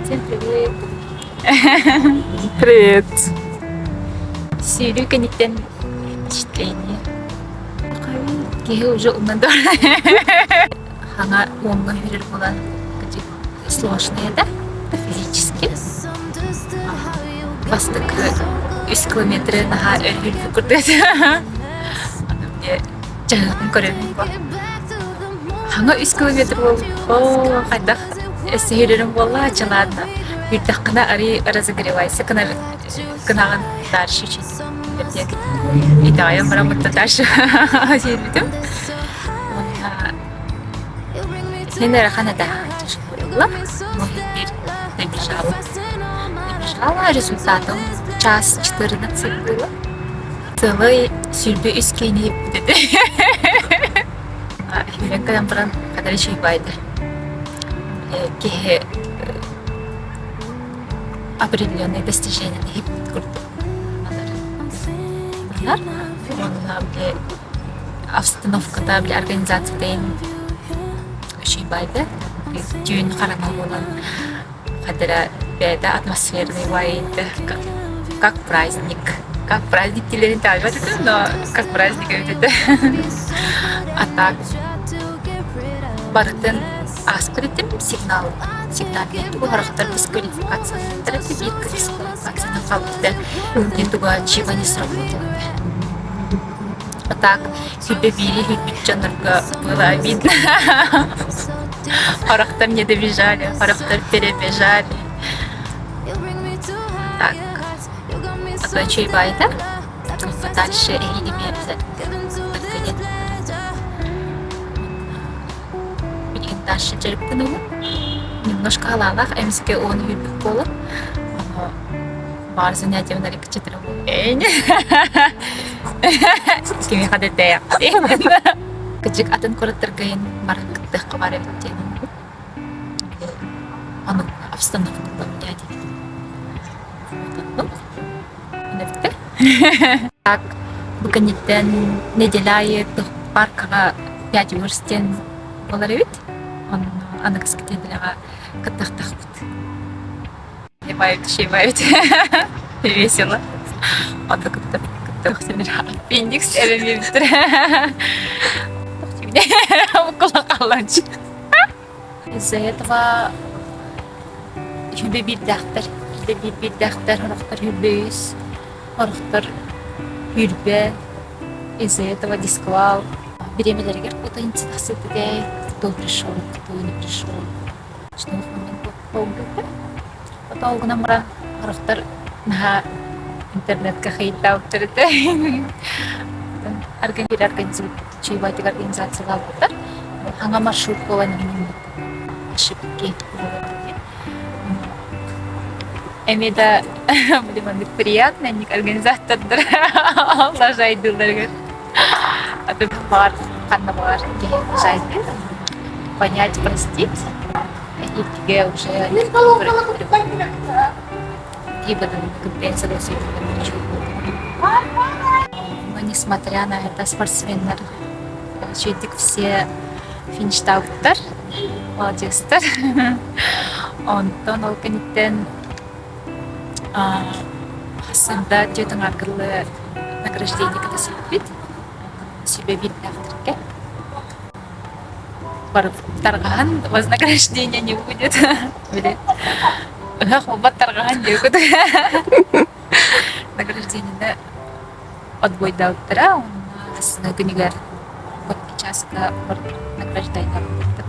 Всем привет! Привет. Сүүрүү кэнниттэн впечатление. Киһи уже умнан Хаҥа уоҥҥа сүүрэр буолан сложное да физически. Бастакы үс километры наһаа өр курдук этэ. Чаһыытын көрөбүн бу. Хаҥа үс километр буолбут. Хайдах өссө сүүрэрим буолла, ачалаанна. Сүүрдэххинэ арый разогревайся гынар гынаҕын дальше чуть итэҕэйэн бараммытта дальше сүүрбүтүм. Уонна син ыарахан этэ тяжело но теперь добежала. Добежала, результатом час 14 было. Сылай 23 киини этэ. Сүүрэн кэлэн баран ханна үчүгэй киһи определенное достижение иһиппит курдук анар. Уонна били обстановката били организацията үчүгэй баайда. Түүн хараҥа буолан хадара бэйэтэ атмосферный баайда как, как праздник. Как праздник дииллэрин таайбат этим, но как праздник эбит этэ. А так барытын ааспыт этим сигнал сигнал тугу харахтар дисквалификациялар этэ биир дисквалификацияны хаалбыта не туга чего не сработало а так сүүрбэ биири сүүрбүт дьоннорго было обидно харахтар не добежали харахтар перебежали так а то үчүгэй баайда дальше эһиги обязательно билигин дальше дьарыктанабын немножко халаалаах эмискэ уон үүрбүт буолан баар занятиябын арыйбычча Кимиэхэ да дэйэхтии. Кыдьык атын куораттарга баран кыттыахха баар эбит диэн ону обстановка поменять Так, бу кэнниттэн неделя аайы паркаҕа Пятигорск диэн буолар эбит. Онно аныгыскы неделяҕа кыттыахтаахпыт. Шибают, Весело. Ото кытта кытта Аппендикс эбэмиэбиттэр. Кулакалланчы. Из-за этого Хүбэ биирдээхтэр, хүбэ биир биирдээхтэр, сорохтор хүбэ үс, сорохтор хүрбэ, из-за этого дисквал. Бириэмэлэригэр путаница тахсыбыт кто пришел, кто не пришел. Что Ол гынан баран сорохтор наһаа интернетка хейтаабыттар этэ. Организуют организациялаабыттар. Хаҥа маршрут буолан ошибки Эмиэ да блин маннык приятно организатордар лажайдыылларыгар. А то баҕар ханна баҕар киһи лажайдыыр. Понять, простить. Иккигэ уже Но несмотря на это спортсменнар үчүгэйдик все фиништаабыттар, молодецтар. Онтон ол кэнниттэн сында түөтүн аргылы награждение кытта сиппит сүбэ биирдээхтэргэ барып тарҕаһан вознаграждения не будет били ыһах буолбат тарҕаһан диэкут награждениены отбойдаабыттара уонна ассына күнүгэр чааска награждайдаабыттар.